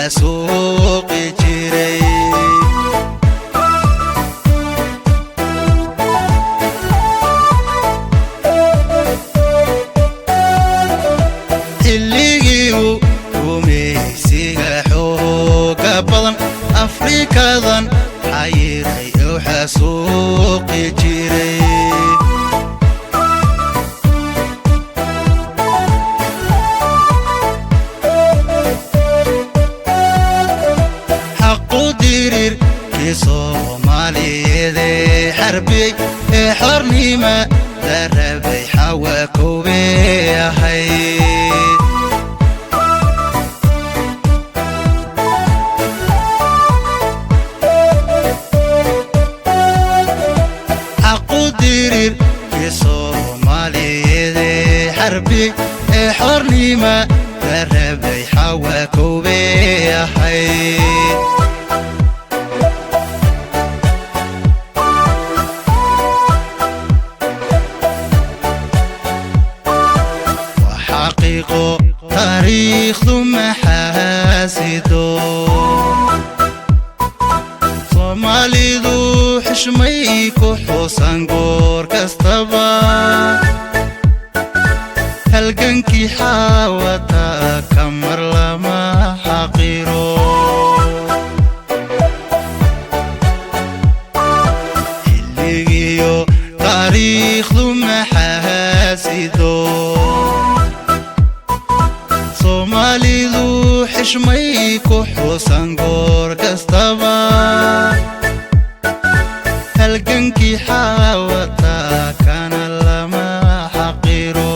Xasuuqi jiray. Xilligii uu gumaysiga xooga badan Afrikadan xayiray u xasuuqi jiray. Xaqu dirirkii Soomaaliyeed ee xarbiyey ee xornima la rabay Xawa Kowbey ahayd. Xaqu dirirkii Soomaaliyeed ee xarbiyey ee xornima la rabay Xawa Kowbey ahayd. Waa xaqiiqo taariikhdu maxaasido, Soomaalidu xishmay ku xusan goor kastaba. Halgankii Xaawata kamar lama xaqiro. Xilligiyo taariikhdu maxaasido, Soomaalidu xishmay ku xusan goor kastaba. Halgankii Xaawata kana lama xaqiro.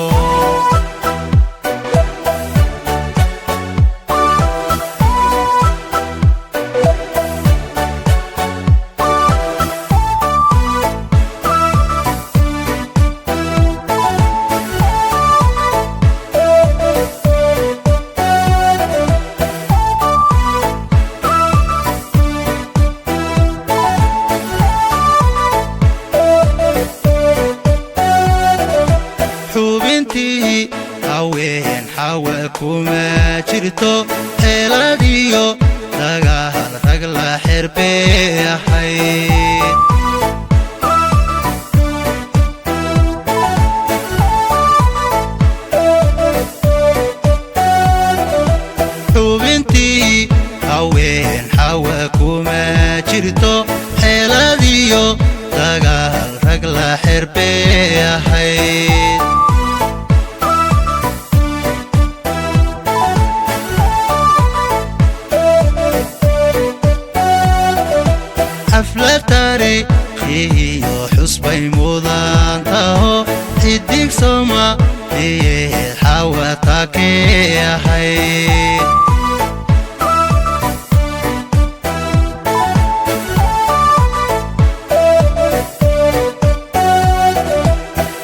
Xubintii haween Xawa kuma jirto, xeeladiyo dagaal rag la xerbee ahayd. Xubintii haween Xawa kuma jirto, xeeladiyo dagaal rag la xerbee ahayd. Xaflad taariikhiyo xusbay mudan taho, xidig Soomaaliyeed Xawatakee ahayd.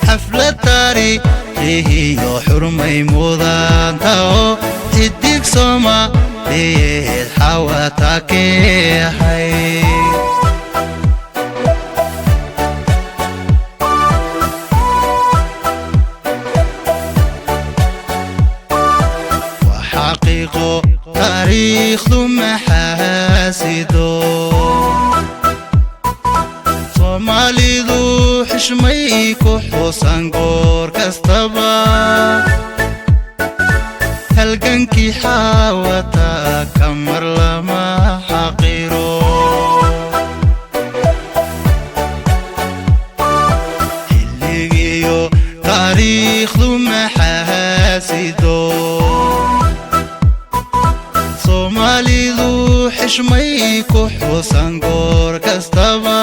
Xaflad taariikhiyo xurmay mudan taho, xidig Soomaaliyeed Xawatakee ahayd. Waa xaqiiqo taariikhdu maxaasido, Soomaalidu xishmay ku xusan goor kastaba. Halgankii Xaawata kamar lama xaqiro. Xilligiyo taariikhdu maxaasido, Soomaalidu xishmay ku xusan goor kastaba.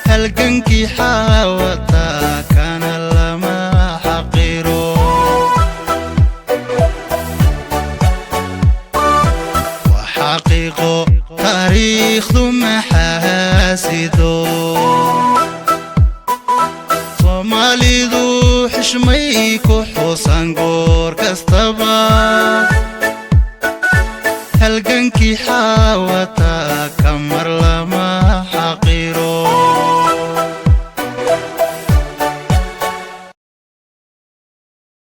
Halgankii Xaawata kana lama xaqiro. Waa xaqiiqo taariikhdu maxaasido, Soomaalidu xishmay ku xusan goor kastaba. Halgankii Xaawata.